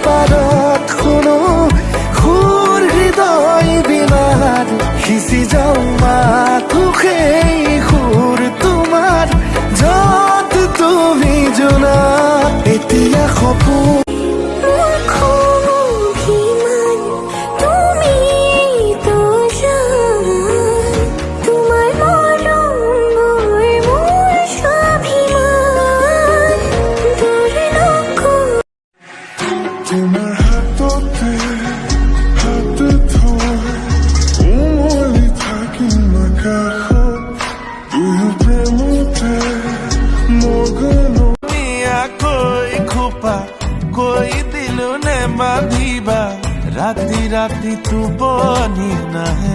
পাৰত শুনো সুৰ হৃদয় বীণাৰ, সিঁচি যাওঁ মাথো সেই সুৰ তোমাৰ, য'ত তুমি জোনাক। এতিয়া সপোন মোৰ অভিমান, তুমি তো জান। তোমাৰ মৰমবোৰ মোৰ স্বাভিমান। দূৰ নকৰো। তোমাৰ হাততে হাত থৈ উমলি থাকিম আকাশত, দুয়ো প্ৰেমতে মগন। কৈ খোপা কৈ দিলো নে বান্ধিবা, ৰাতি ৰাতি টোপনি নাহে।